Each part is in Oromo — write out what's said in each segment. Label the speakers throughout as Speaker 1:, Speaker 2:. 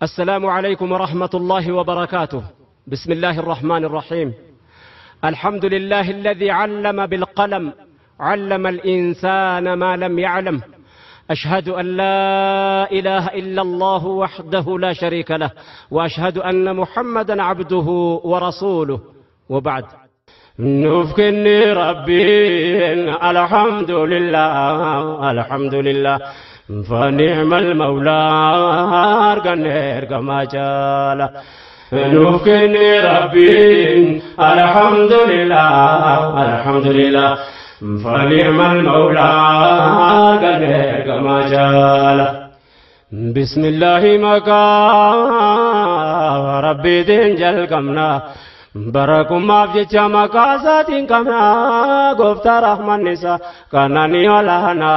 Speaker 1: السلام عليكم ورحمة الله وبركاته. بسم الله الرحمن الرحيم. الحمد لله الذي علم بالقلم، علم الإنسان ما لم يعلم. أشهد أن لا إله إلا الله وحده لا شريك له، وأشهد أن محمدا عبده ورسوله، وبعد. نفكني ربي الحمد لله الحمد لله فنعم المولى أرقنير كما جال. نفكني ربي الحمد لله الحمد لله فنعم المولى أرقنير كما جال. بسم الله مكا ربي دين كمنا بركم أفجت مكاسات كمنا غفت رحمن نسا كنني ولانا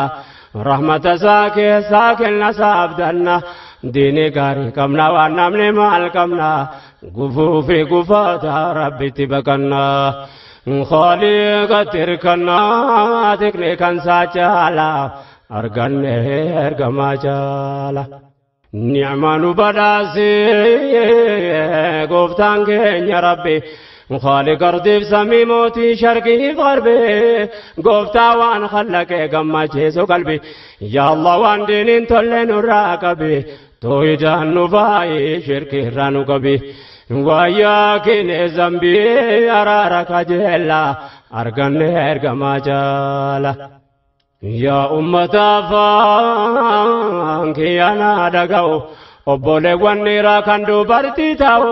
Speaker 1: رحمة ساكي ساكن نسابدنا ديني غاري كمنا ونمني مال كمنا غفوفي غفاتا ربي تبكنا خالق تركنا تكني كان ساچالا أرغن أرغما جالا. نعمان بداسي غفتان كين ربي خالق أرضي سمي موتي شرقي غربي غفتا وان خلق غما جيسو قلبي يا الله وان دينين تولين راقبي تويدان نفاي شركي رانو قبي ويا كين زنبي أرارك جلا أرغن أرغما جالا. يا أمة فانك يا نادقو obboleewwan dhiiraa kan dubartii ta'u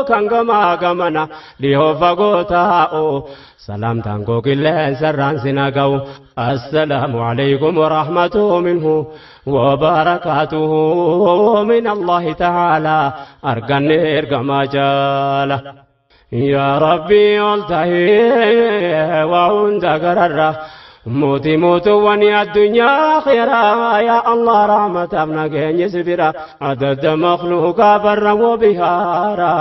Speaker 1: kan gamaa gamana dhihoo fagoo taa'u salaamtaan koo qilleensarraan sina ga'u. Assalaamu alaykum warahmatuhu minhu wabarakaatuhu min Allahi ta'aalaa arganne ergamaa jaala. Yaa Rabbii ol tahee waa hunda gararra موتي موتو وني الدنيا خيرا يا الله رحمة ابنك يسبرا عدد مخلوق برا وبهارا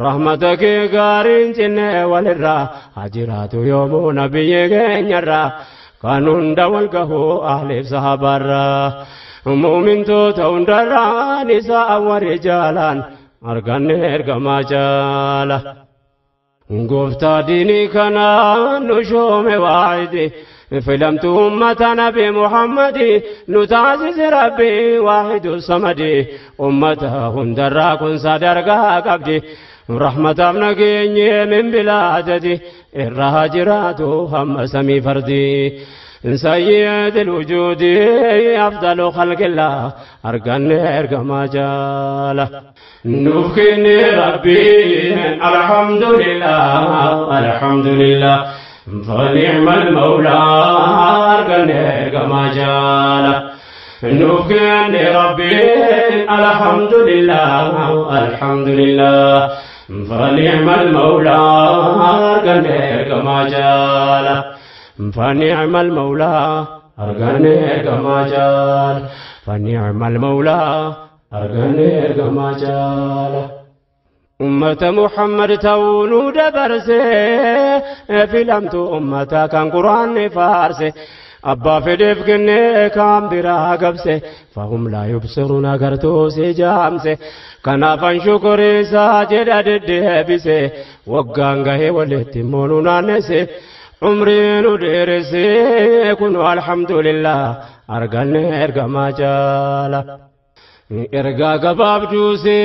Speaker 1: رحمتك قارن جنة والرا هجرات يوم نبي يرى قانون دولقه أهل صحابرا مؤمن توتون درا نساء ورجالا أرغن إرغما جالا. قفتا ديني كان نشوم واحد فلمت أمة نبي محمد نتعزز ربي واحد الصمد أمته درا كن صدرقا قبدي رحمة ابنك من بلادتي الرهاجرات هم سمي فردي سيد الوجود أفضل خلق الله أرقن أرقما جاله. نفكني ربي الحمد لله الحمد لله فنعم المولى أرقن أرقما جاله. نفكني ربي الحمد لله الحمد لله فنعم المولى أرقن أرقما جاله. فنعم المولى أرغني إرغما جال. فنعم المولى أرغني إرغما جال. أمة محمد تونو دبرسي فيلمت أمة كان قرآن فارسي أبا في دفقني كان برا قبسي فهم لا يبصرون قرتوسي جامسي كنافا شكري ساجد ددبسي وقانقه والاتمون نانسي عمري ندرسي كن الحمد لله أرغن إرغما جالا. إرغا قباب جوسي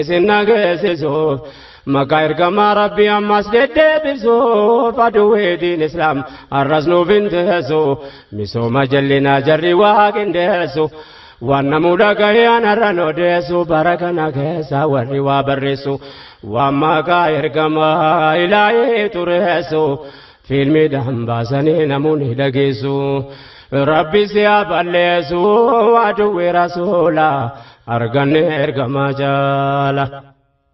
Speaker 1: سنة قسسو مكا إرغما ربي أمس ددبسو فدوي دين إسلام الرزنو فنتسو مسو مجلنا جري واقن دسو وانا قيان الرنو دسو بركنا كيسا والروا برسو وما كايركما إلهي ترسو في المدهم باسني نموني لقيسو ربي سياب الليسو وعدوي رسولا أرغني إرغما جالا.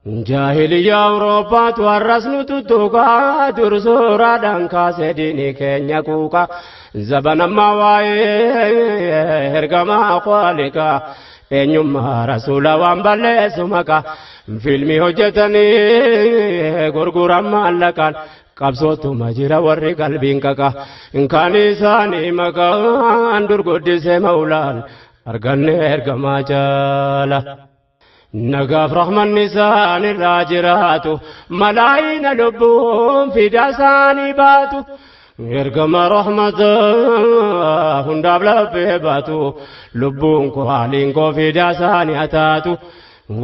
Speaker 1: جاهلية أوروبا تورسنو تتوكا درسورا دانكا سيديني كينيا كوكا زبنا ما واي إرغما خالقا eenyummaa rasuula waan balleessu maqaa fiilmii hojjetanii gurguran maallaqaan qabsootuma jira warri qalbiin qaqa kan isaanii maqaan durguddise maulaan Arganne ergamaa jaala. Nagaaf rahmanni isaan irraa jiraatu malaayina lubbuun fida isaanii baatu. Ergama rahmata hundaaf laffee baatu lubbuun koo haaliin koo fida isaanii haa taatu.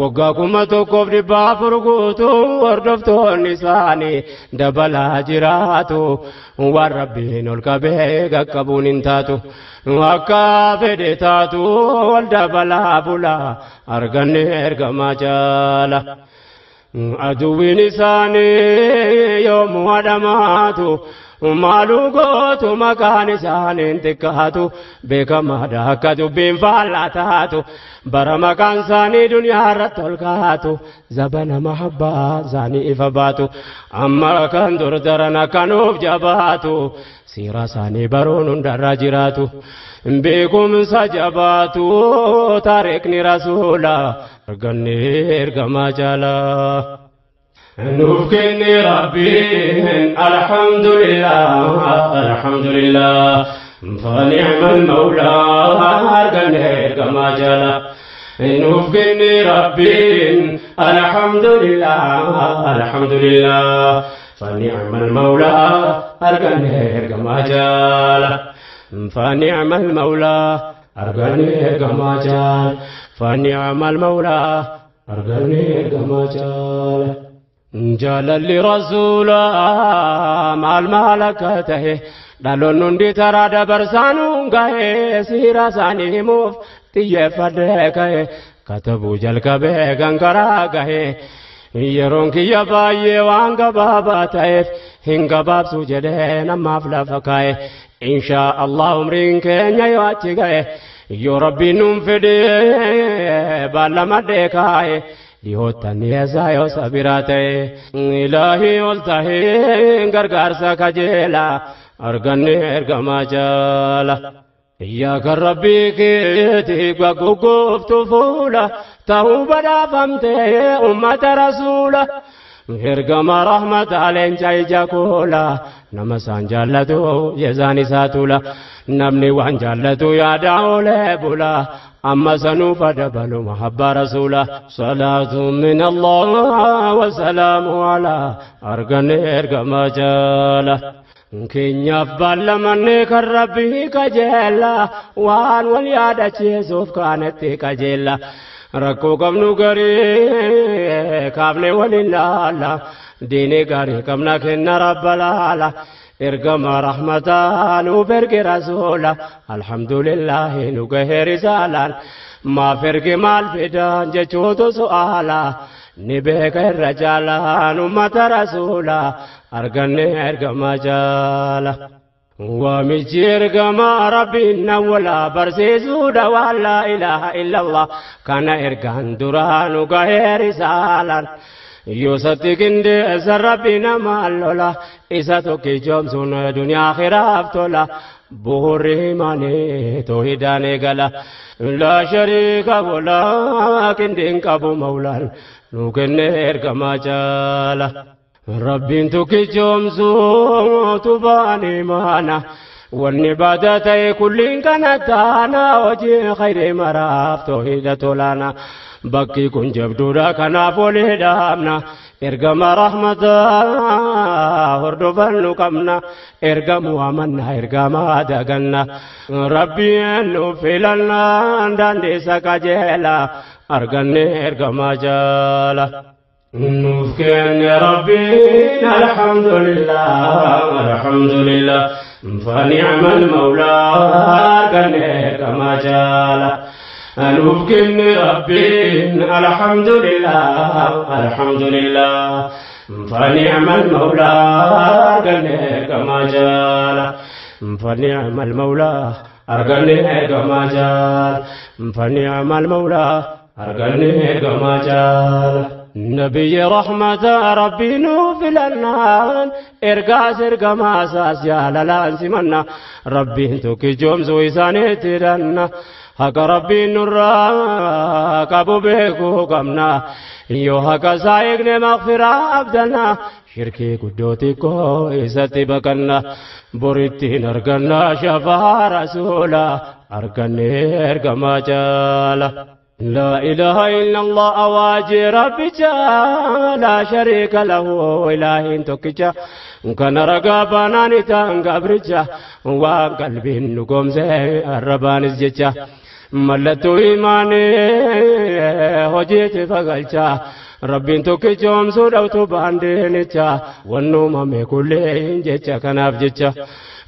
Speaker 1: Waggaa 1400 guutuu hordoftoonni isaanii dabalaa jiraatu waan rabbiin ol qabee qaqqabuun hin taatu. Akka fedhe taatu wal dabalaa bulaa arganne ergamaa jaala. Aduwwiin isaanii yoomuu adamaatu maaluu gootu maqaan isaaniin xiqqaatu beekamaadha akka dubbiin faallaa taatu bara maqaan isaanii duniyaa irratti ol kaatu zabana mahabbaa isaanii ifa baatu amma kan dur daran akkanuuf jabaatu siira isaanii baruun hundarra jiraatu beekumsa jabaatu taariikni rasuula arganne ergamaa jaalaa. Nuuf kenne Rabbiin alhamdulillah alhamdulillah fani'mal mawlaa arganne ergamaa jaala. Nuuf kenne Rabbiin alhamdulillah alhamdulillah fani'mal mawlaa arganne ergamaa jaala. Fani'mal mawlaa arganne ergamaa jaala. Fani'mal mawlaa arganne ergamaa jaala. Jaalalli rasuulaa maal maal akka ta'e dhaloonni hundi taraa dabarsaanuun ga'e siira isaanii himuuf xiyyeeffadhee ka'e katabuu jalqabee gangaraa ga'e yeroon kiyya baay'ee waan gabaabaa ta'eef hin gabaabsu jedhee namaaf lafa kaa'e inshaa Allah umriin keenya yoo achi ga'e yoo rabbiin nuun fedhee baallamadhee kaa'e. Dhiyoottan isaa yoo sabiraa ta'e ilaahii ol ta'ee gargaarsa kajeela arganne ergamaa jaala. Yaa kan rabbii keetii gugguuftu fuula ta'uu badhaafamtee ummata rasuula. Ergama rahmata leenca ija koola nama isaan jaallatu jezaan isaa tula namni waan jaallatu yaada oolee bula. أما سنوف دبل محبة رسوله صلاة من الله وسلام على أرغن إرغم جاله Keenyaaf baallamanne kan rabbii kajeella waan wal yaadachiisuuf kaanetti kajeella. Rakkoo qabnu garii kaafne waliin laalla diinii gaarii qabna kenna rabba laala. Ergama rahmataa nuuf erge rasuula alhamdulillahi nu gahee risaalaan maaf erge maal fidan jechuutu su'aala ni beeka irra jaalaan ummata rasuula arganne ergama jaala. Waamichi ergamaa rabbiin nawwala barsiisuudha waan laa ilaaha illallah kana ergaan duraa nu gahee risaalaan. Yoosatti qindeessa rabbi namaa lola isa tokkichoomsuun duniyaa akhiraaf tola bu'uurri himaanii toohidaan eegala. Laa shariika walaa qindiin qabu mawlaan nu kenne ergamaa jaala. Rabbiin tokkichoomsuu tubaan imaana. Wanni baada ta'e kulliin kana taana hojii khayrii maraaf toohida tolaana. Bakki kun jabduudha kanaaf walii dhaabna ergama rahmataa hordofannu qabna ergamuu amanna ergama daganna rabbiin nu filannaan daandiisa qajeela arganne ergama jaala. Nuuf kenne rabbiin alhamdulillah alhamdulillah fani'mal mawlaa arganne ergama jaala. Nuuf kenne rabbiin alhamdulillah alhamdulillah fani'mal mawlaa arganne ergama jaala. Fani'mal mawlaa arganne ergama jaala. Fani'mal mawlaa arganne ergama jaala. Nabiyyi rahmata rabbii nuuf filannaan ergaas ergamaa isaas jaalalaan simanna rabbiin tokkichoomsuu isaaniitti hidhanna. Haqa rabbiin nurraa qabu beekuu qabna. Yoo haqa isaa eegne maghfiraa abdanna, shirkii guddoo xiqqoo isatti baqanna. Borittiin arganna shafaa rasuula, arganne ergamaa jaala. لا إله إلا الله أواجي ربي لا شريك له إله توكيا كان رقابنا نتان قبرجا وقلبي نقوم زي الربان الزجا ملتو إيماني هجيت فقلجا ربي توكيجوم سودوتو باندينيجا والنوم ميكولين جيجا كناف جيجا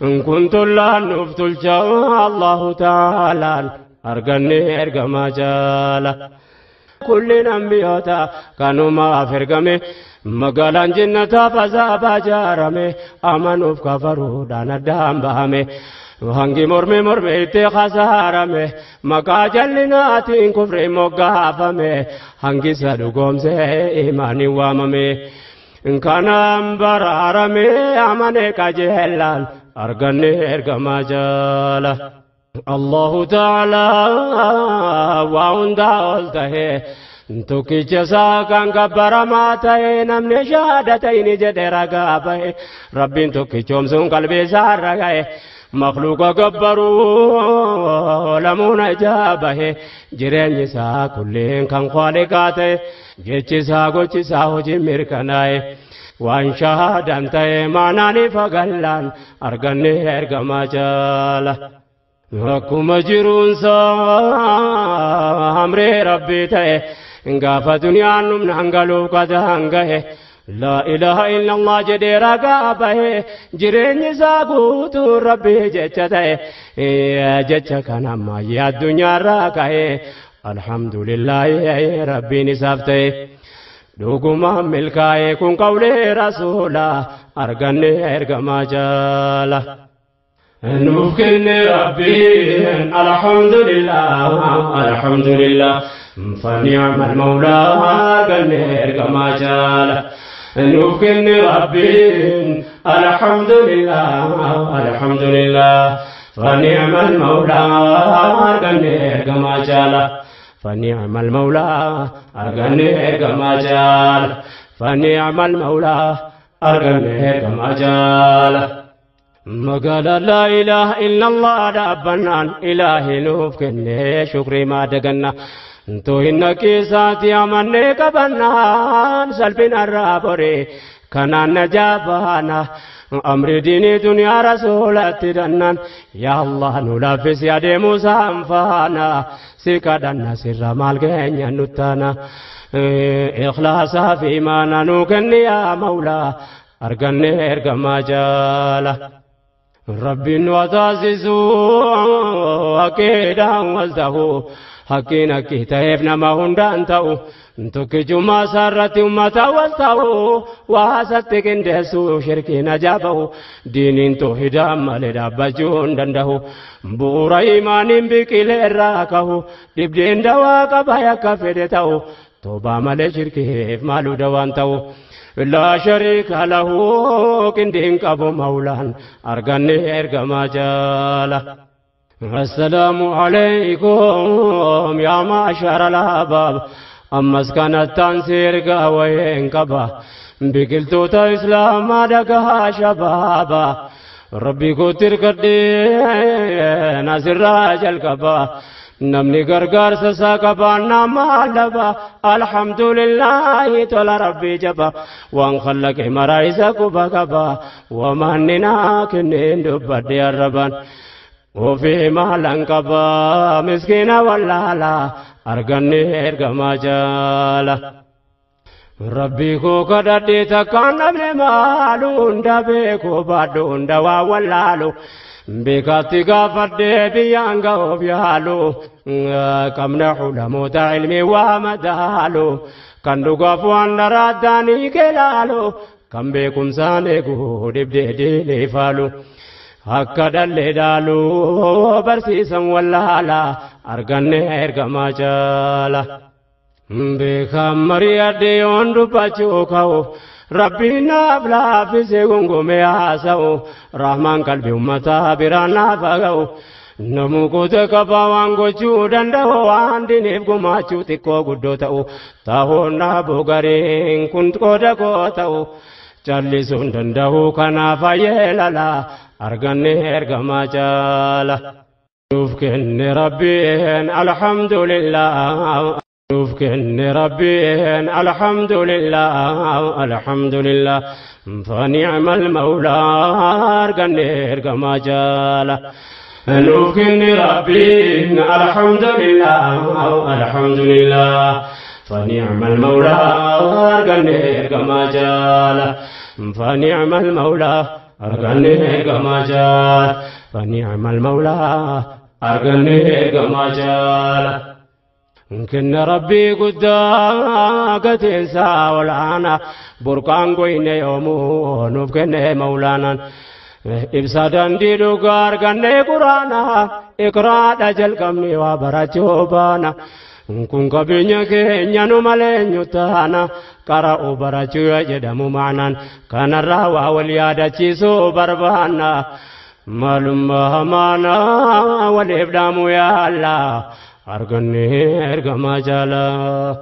Speaker 1: إن كنت لا نفتلجا الله تعالى arganne ergamaa jaala. Kulliin ambiyoota kanumaaf ergame, magaalaan jinnataaf azaabaa jaarame, amanuuf kafaruudhaan addaan bahame. Hangi morme morme itti khasaarame, maqaa jallinaatiin kufri moggaafame, hangi isa dhugoomse imaaniin waamame. Kanaan baraarame amane qajeellaan arganne ergamaa jaala. الله تعالى وعند قلته tokkicha isaa kan gabbaramaa ta'e, namni shahadatayni jedhe ragaa bahe, rabbiin tokkichoomsuun qalbii isaa irra ga'e, makluuqa gabbaruu lamuun ijaa bahe, jireenyi isaa kulliin kan khaaliqaa ta'e, jechi isaa gochi isaa hojii mirkanaa'e, waan shahadan ta'e maanaan ifa gallaan arganne ergamaa jaala. Akkuma jiruunsaa hamree rabbii ta'e, gaafa duniyaan dhumnaan galuuf qadaan gahe, laa ilaaha illallah jedhee ragaa bahe, jireenyi isaa guutuun rabbii jecha ta'e, jecha kana ammayyee addunyaarraa ka'e, alhamdulillaahi rabbiin isaaf ta'e. Dhugumaan milkaa'e kun qawlee rasuula, arganne ergamaa jaala. Nuuf kenne rabbiin alhamdulillah alhamdulillah فنعم المولى arganne ergamaa jaala. Nuuf kenne rabbiin alhamdulillah alhamdulillah فنعم المولى arganne ergamaa jaala. فنعم المولى arganne ergamaa jaala. فنعم المولى arganne ergamaa jaala. Magaalaa laa ilaaha illallah dhaabbannaan ilaahi nuuf kennee shukrii maa daganna. To'inna keessaatti amannee qabannaan salphinarraa boree kanaan najaa baana. Amri diinii duniyaa rasuulatti dannaan yaa Allah nu laaffisi adeemuu isaan faana. Si kadhanna sirra maal keenya nuttaana. Ikhlaasaa fi imaana nuu kenni yaa mawlaa arganne ergamaa jaala. Rabbiin nu taasisu akeedhaan wal ta'u, hakkiin akki ta'eef nama hundaan ta'u, tokkichummaa isaarratti ummata wal ta'u, waasatti qindeessu shirkiin ajaabahu, diiniin toohidaan malee dhaabbachuu hin danda'u, bu'uura imaaniin biqilee irraa kahu, dhibdeen dawaa qaba yakka fedhe ta'u, toobaa malee shirkiif maaluu dawaan ta'u. لا شريك له قندين قبو مولان أرغني إرغما جالا. السلام عليكم يا معشر الأحباب، أمس كانت تنسير قوين قبا بقلتو إسلام دقها شبابا، ربي قتر قدي ناصر راجل قبا، namni gargaarsa isaa qabaan nama laba, alhamdulillahi tola rabbii jaba, waan khallaqe maraa isa quba qaba, wamanni naa kenneen dubbadhe arraban ofii maalan qaba, miskiina wallaala arganne ergamaa jaala. Rabbii koo kadhadhe takkaan dhabne maalu hunda beekuu baadhu hunda waa wallaalu. Beekaatti gaafadhee biyyaan ga'uuf yaalu, qabna ulamoota ilmii waa madaalu, kan dhugaaf waan daraaddaanii kelaalu, kan beekumsaan eegu dhibdee diinii faalu. Akka dhallee dhaalu barsiisan wallaala arganne ergamaa jaala. Beekaan mari'adhee yoon dubbachuu ka'u, rabbiin naaf laaffisee gungume haasa'u, rahmaan qalbii ummataa biraan naaf ga'u. Namuu goota qabaa waan gochuu danda'u waan diiniif gumaachuu xiqqoo guddoo ta'u ta'uun dhaabuu gariin kun qooda koo ta'u callisuun danda'u kanaaf ayyeelala arganne ergamaa jaala. Nuuf kenne Rabbiin alhamdulillah. Nuuf kenne Rabbiin alhamdulillah alhamdulillah. فنعم المولى arganne ergamaa jaala. Nuuf kenne Rabbiin alhamdulillah alhamdulillah. فنعم المولى arganne ergamaa jaala. فنعم المولى arganne ergamaa jaala. فنعم المولى arganne ergamaa jaala. Kenne Rabbii guddaa gateensaa olaanaa burqaan goyne yoomuu nuuf kenne mawlaanaan. Ibsa dandii dhugaa arganne quraanaa iqraadha jalqabne waa barachuu baana. Kun qabeenya keenya nu malee eenyu taana qara'uu barachuu jedhamu maanaan kanarraa waa wal yaadachiisuu barbaanna. Maalummaa hamaanaa waliif dhaamu yaalla arganne ergamaa jaalaa.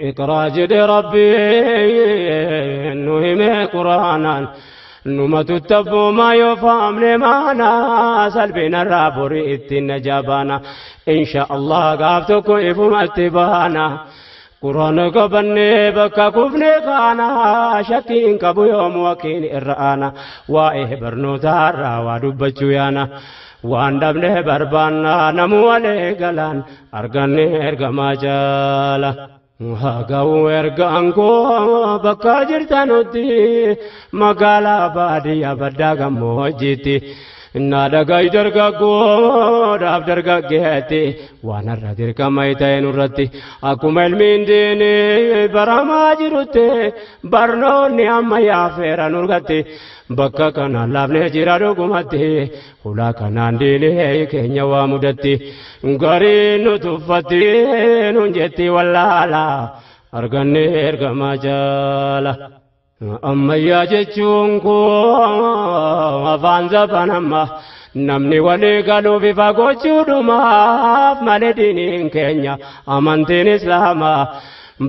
Speaker 1: Iqraa jedhe Rabbiin nu hime quraanaan. Numatu tabbumaa yoo faamne maanaa salphinarraa borii ittiin najabaana. Insha Allah gaaf tokko ifumatti baana. Quraana qabannee bakka kufne kaana shakkiin qabu yoomu wakiin irra aana. Waa'ee barnootaarraa waa dubbachuu yaana. Waan dhabne barbaanna namu walee galaan arganne ergamaa jaala. Haga'u ergaan koo bakka jirtanutti magaalaa baadiyyaa baddaa gammoojjiitti. Na dhaga'i dargaggoodhaaf dargaggeetti waan har'a dirqama ta'e nurratti akkuma ilmiin diinii baramaa jirutti barnoonni ammayyaa feera nurgatti bakka kanaan laafnee jira dhugumatti hulaa kanaan diinii keenya waa mudatti gariin nu tuffatti nun jetti wallaala arganne ergamaa jaala. Ammayyaa jechuun koo afaan zaban amma namni walii galuuf ifa gochuudhumaaf malee diiniin keenya amantiin islaamaa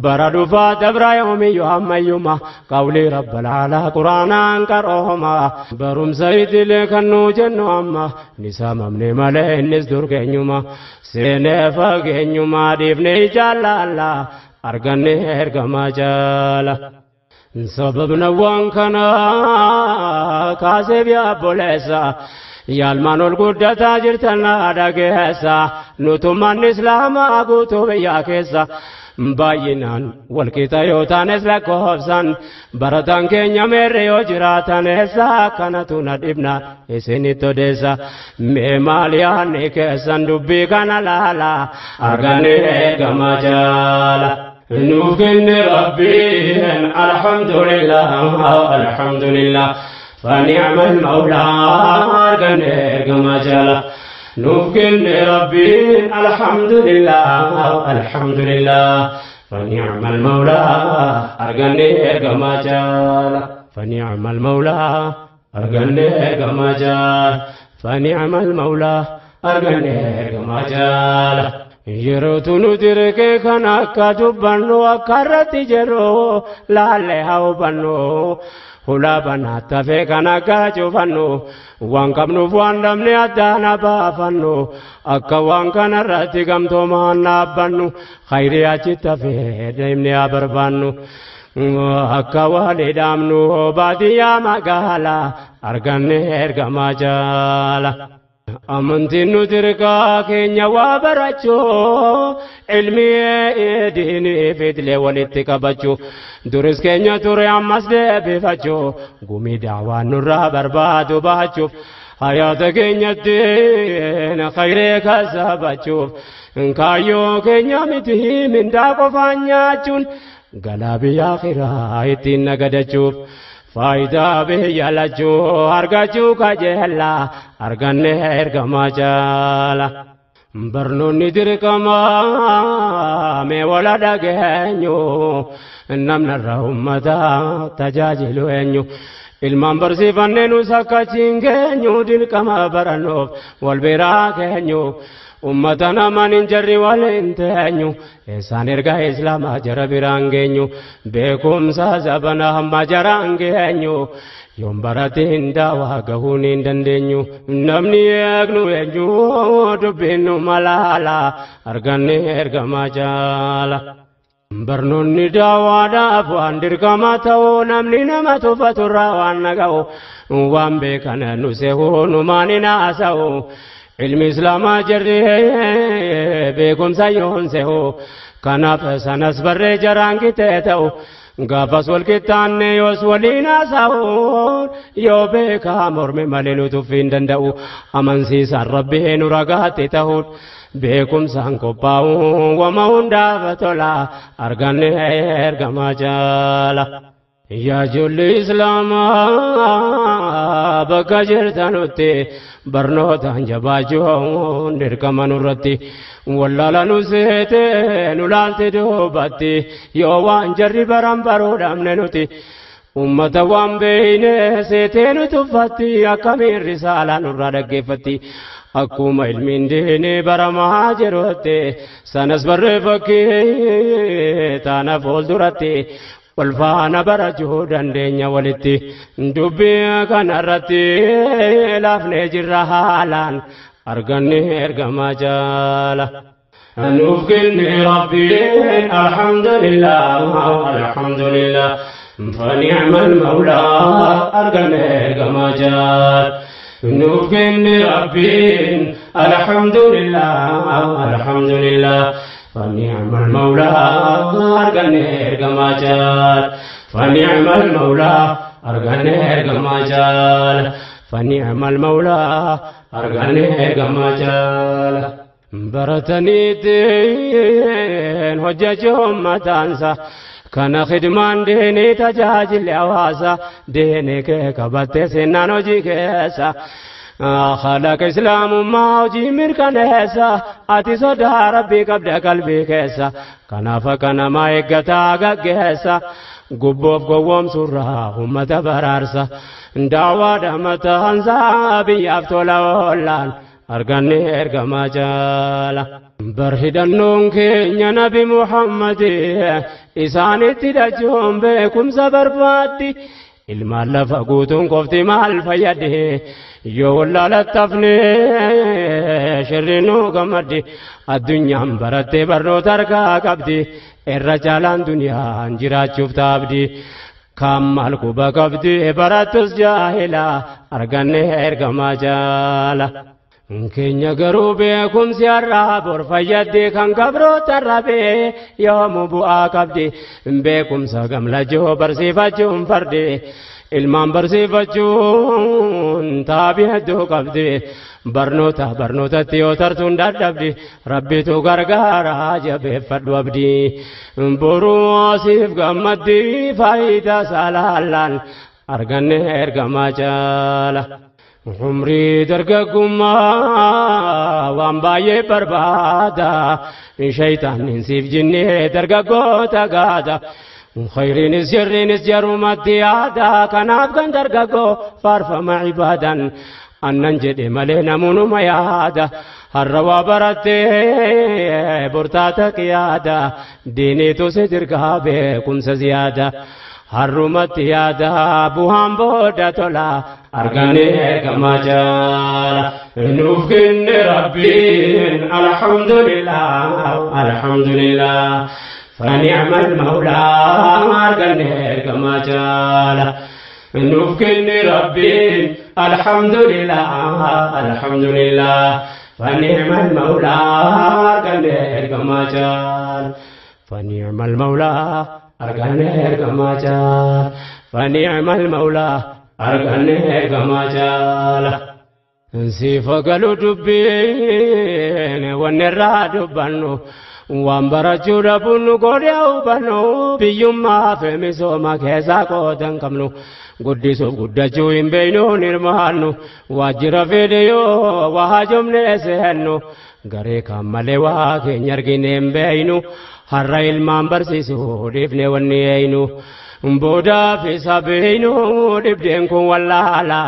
Speaker 1: bara dhufaa dabra yoomiyyuu ammayyuma qawlii rabbal aalaa quraanaan qarooma barumsa idilee kan nuu jennu amma ni saamamne malee innis dur keenyuma seenee fageenyumaa dhiifne jaalaala arganne ergamaa jaala. Sababna waan kanaa kaaseef yaabboleessa yaalmaan ol guddataa jirtan dhageessa nutummaan islaamaa guutuu biyyaa keessa baay'inaan walqixa yoo taanes lakkoofsan barataan keenya meerre yoo jiraatan eessa kanatu na dhibna isinitti odeessa mee maal yaadni keessan dubbii kana laala arganne ergamaa jaala. Nuuf kenne Rabbiin alhamdulillah alhamdulillah فنعم المولى arganne ergamaa jaala. Nuuf kenne Rabbiin alhamdulillah alhamdulillah فنعم المولى arganne ergamaa jaala. فنعم المولى arganne ergamaa jaala. فنعم المولى arganne ergamaa jaala. Yerootu nu dirqee kan akka dubbannu akka irratti jedhu laallee haa hubannu hulaa banaa tafee kan akka cufannu waan qabnuuf waan dhabne addaan baafannu akka waan kanarratti gamtoomaan dhaabbannu khayrii achi tafee deemnee haa barbaannu. Akka walii dhaabnu baadiyyaa magaalaa arganne ergamaa jaala. Amantiin nu dirqaa keenya waa barachuu ilmi diinii fidilee walitti qabachuu duris keenya ture ammas deebifachuu gumii daawaan nurraa barbaadu baachuuf hayaata keenyatti khayree kasabachuuf kaayyoo keenya miti mindaa qofaan nyaachuun galaa biyya akhiraa ittiin nagadachuuf. Faayidaa biyya lachuu argachuu kajeella arganne ergamaa jaala. Barnoonni dirqamaa mee wala dhageenyu namnarra ummata tajaajilu eenyu. Ilmaan barsiifannee nus akka achiin geenyu dirqama barannoof wal biraa keenyu. Ummata namaan hin jarri waliin teenyu eessaan erga islaamaa jara biraan geenyu beekumsa zabana hamma jaraan geenyu yoon baratiin daawaa gahuun hin dandeenyu namni eegnu eenyu dubbinnu malaala arganne ergamaa jaala. Barnoonni daawaadhaaf waan dirqama ta'u namni nama tuffaturraa waan naga'u waan beekan nu sehu numaan hin haasa'u. Ilmi islaamaa jarri beekumsa yoon sehu kanaaf sanas barree jaraan qixee ta'u gaafas wal qixxaanne yoos waliin haasa'u yoo beekaa morme malee nu tuffii hin danda'u amansiisaan rabbii nu ragaatti ta'uun beekumsaan qophaa'u wama hundaaf tola arganne ergamaa jaala. Yaa ijoollee islaamaa bakka jirtanutti barnootaan jabaachuun dirqama nurratti wallaala nu seete nu laalte duubatti yoo waan jarri baran baruu dhabne nuti ummata waan beeyne seetee nu tuffatti akkamiin risaalaa nurraa dhaggeeffatti. Akkuma ilmiin diinii baramaa jirutti sanas barree fakkii taana fuulduratti walfaana barachuu dandeenya walitti dubbii kanarratti laafnee jirra haalaan arganne ergamaa jaala. Nuuf kenne Rabbiin alhamdulillah alhamdulillah فنعم المولى arganne ergamaa jaala. Nuuf kenne Rabbiin alhamdulillah alhamdulillah فنعم المولى أرجن إرجما جال فنعم المولى أرجن إرجما جال فنعم المولى أرجن إرجما جال برتني دين حججهم متانسا كان خدمان ديني تجاجل أواسا ديني كبت سنانو جي كيسا خلق إسلام ما وجي mirkaneessa ati sodaa rabbii qabda qalbii keessa kanaaf akka namaa eeggataa gaggeessa gubboof gowwoomsurraa ummata baraarsa daawaadha mataansaa biyyaaf tola oollaan arganne ergamaa jaala. Bar hidhannoon keenya nabi Muhammad isaanitti dhachuun beekumsa barbaaddi. Ilmaan lafa guutuun qofti maal fayyade yoo wallaalattafne shirri nu gammaddi addunyaan barattee barnoota harkaa qabdi irra caalaan duniyaan jiraachuuf taabdi kaan maal quba qabdi barattus jaahila arganne ergamaa jaala. Keenya garuu beekumsi har'aa bor fayyadde kan gabroota rabee yoomu bu'aa qabdi beekumsa gamlachuu barsiifachuun fardi ilmaan barsiifachuun taabii hedduu qabdi barnoota barnootatti yoo tartuun dadhabdi rabbitu gargaara jabeeffadhu abdii boruu asiif gammaddi faayidaa saalaallaan arganne ergamaa jaala. Umrii dargaggummaa waan baay'ee barbaada shayitaanni siif jinnee dargaggoota gaada khayriinis sirriinis jarumatti yaada kanaaf kan dargaggoo faarfama ibaadan annan jedhe malee namunuma yaada har'a waa barattee bortaata qiyaada diiniitu si dirgaa beekumsa ziyaada. Harrumatti yaada bu'aan booda tola arganne ergamaa jaala. Nuuf kenne Rabbiin alhamdulillah alhamdulillah فنعم المولى arganne ergamaa jaala. Nuuf kenne Rabbiin alhamdulillah alhamdulillah فنعم المولى arganne ergamaa jaala. فنعم المولى arganne ergamaa jaala فنعم المولى arganne ergamaa jaala. Sifa galu dubbiin wanni irraa dubbannu waan barachuu dhabuun nu godhe hubannu biyyummaa fi misooma keessaa qooda hin qabnu guddisuuf guddachuu hin beeknuun hirmaannu waajjira fedhe yoo waa hajomnee seennu garee kan malee waa keenya argine hin beeknu har'a ilmaan barsiisuu dhiifne wanni eeynu. Boodaa fi sabiinuu dhibdeen kun wallaala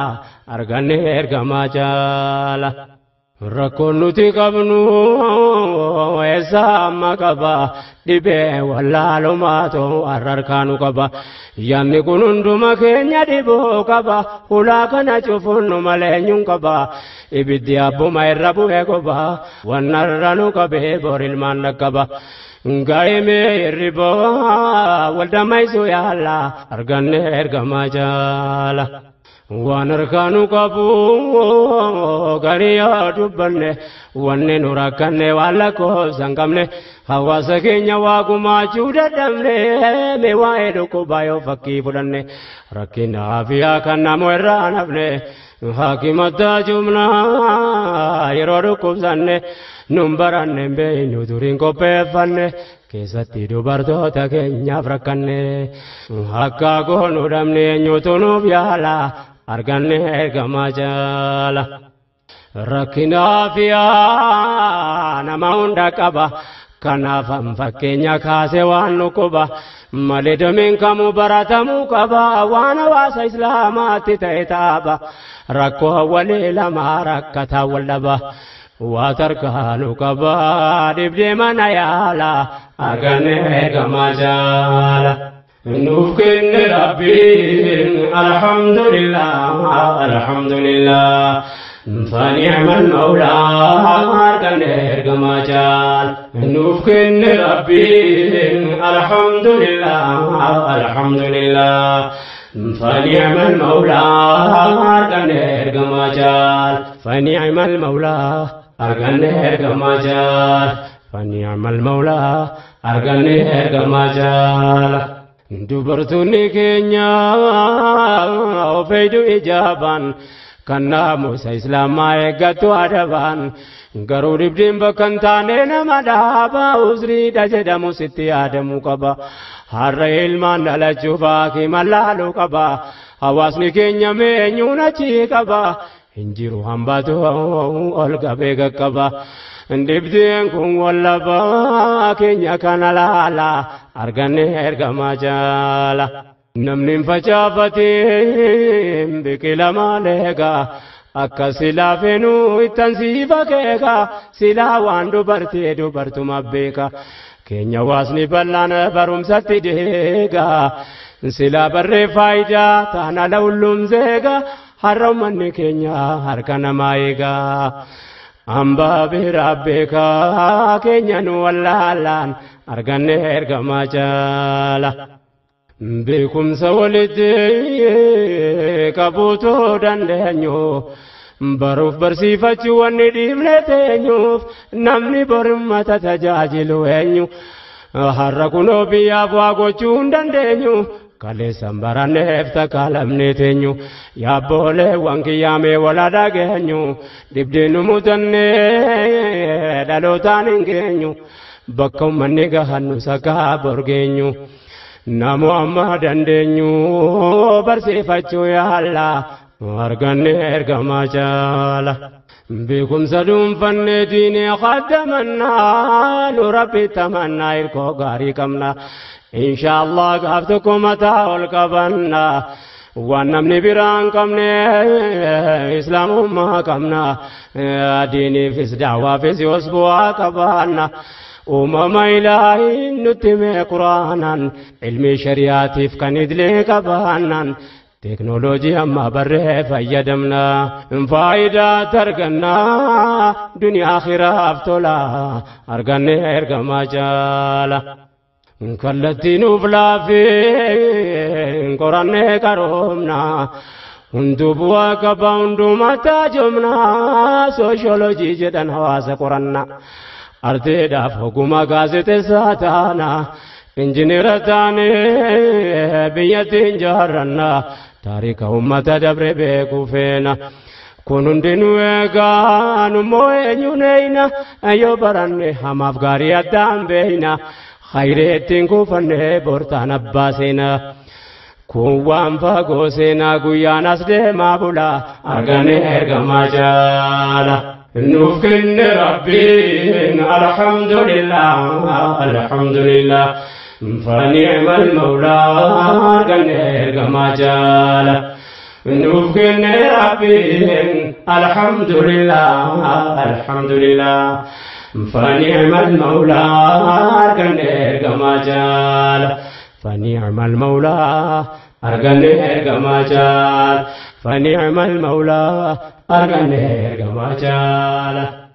Speaker 1: arganne ergamaa jaala. Rakkoon nuti qabnu eessa amma qaba dhibee wallaalumaatu har'arkaanu qaba. Yaanni kun hunduma keenya dhibuu qaba hulaa kana cufuun nu malee eenyuun qaba. Ibiddi abbuma irra bu'ee qoba wannarra nu qabee bor ilmaan dhaqqaba. Gaa'imee hirriboo waldammaisuu yaala arganne ergamaa jaala. Waan harkaanu qabu garii yoo dubbanne wanni nu rakkanne waan lakkoofsa hin qabne hawaasa keenya waa gumaachuu dadhabne mee waa'ee dhukkubaa yoo fakkii fudhanne rakkina afiyaa kan namoo irraa nafne hakimataa jumnaa yeroo dhukkubsanne nun baranne hin beeknu duriin qopheeffanne keessatti dubartoota keenyaaf rakkanne akka goonu dhabne eenyutu nuuf yaala arganne ergamaa jaala. Rakkina afiyaa nama hunda qaba kanaaf fakkeenya kaase waan nu quba malee dameen kamuu baratamuu qaba waan hawaasa islaamaatti ta'e taaba rakkoo walii lama rakkataa wal dhaba. Waa tarkaanu qaba dhibdee mana yaala arganne ergamaa jaala. Nuuf kenne Rabbiin alhamdulillah alhamdulillah. فنعم المولى أرجن إرجما جال نوف كن ربي الحمد لله الحمد لله فنعم المولى أرجن إرجما جال فنعم المولى أرجن إرجما جال فنعم المولى أرجن إرجما جال dubartoonni keenya ofeedu ijaabaan kan naamusa islaamaa eeggatu adabaan garuu dhibdeen bakka hin taane nama dhaaba uzriidha jedhamu sitti yaadamuu qaba har'a ilmaan dhalachuuf haakima laaluu qaba hawaasni keenya meenyuun achii qaba hin jiru hambatu ol qabee qaqqaba. Dhibdeen kun wallabaa keenya kana laala arganne ergamaa jaala. Namni hin facaafatiin biqila maaleega akka silaa fenuu ittan siifa keeka silaa waan dubartee dubartuma beeka. Keenya hawaasni bal'aan barumsatti deega silaa barree faayidaa taana lawulluun zeega har'a uummanni keenya harka namaa eega. Hambaa biraa beekaa keenya nu wallaalaan arganne ergamaa jaala. Beekumsa walitti qabuutu dandeenyu baruuf barsiifachuu wanni dhiibne teenyuuf namni borummata tajaajilu eenyu har'a kunoo biyyaaf waa gochuu hin dandeenyu. Kaleessan baranneef takka lamne teenyu yaabbooleewwan kiyyaamee wal dhageenyu dhibdeen nu mutannee dhalootaan hin geenyu bakka uummanni gahannu sakkaa borgeenyu namoo amma dandeenyu barsiifachuu yaalla arganne ergamaa jaala. Beekumsa dhuunfannee diinee qaddamannaa nu rabbi tamannaa hirkoo gaarii qabna. Inshaallah gaaf tokko mataa ol qabanna waan namni biraan qabne islaamummaa qabna diiniifis daawaafis yoos bu'aa qabaanna. Uumama ilaahiin nutti mee quraanaan ilmi shari'aatiif kan idilee qabaannaan Teknooloojii amma barree fayyadamna faayidaa targanna duniyaa akhiraaf tola arganne ergamaa jaala. Kallattii nuuf laafee qorannee qaroomna hunduu bu'aa qaba hundumaa taajomna sooshoolojii jedhan hawaasa qoranna arteedhaaf ogummaa gaazexeessaa taana. Injineera taanee biyyattiin jaarranna taarika uummata dabre beekuu feena. Kun hundinuu eegaa nummoo eenyuun eeyna yoo baranne hamaaf gaarii addaan beeyna hayree ittiin kuufanne bortaan abbaa seena. Kun waan fagoo seenaa guyyaan as deemaa bula argane ergamaa jaala. Nuuf kenne Rabbiin alhamdulillah alhamdulillah. فنعم المولى أرجني كما جال نوفكن ربي الحمد لله الحمد لله فنعم المولى أرجني كما جال فنعم المولى أرجني كما جال فنعم المولى أرجني كما جال.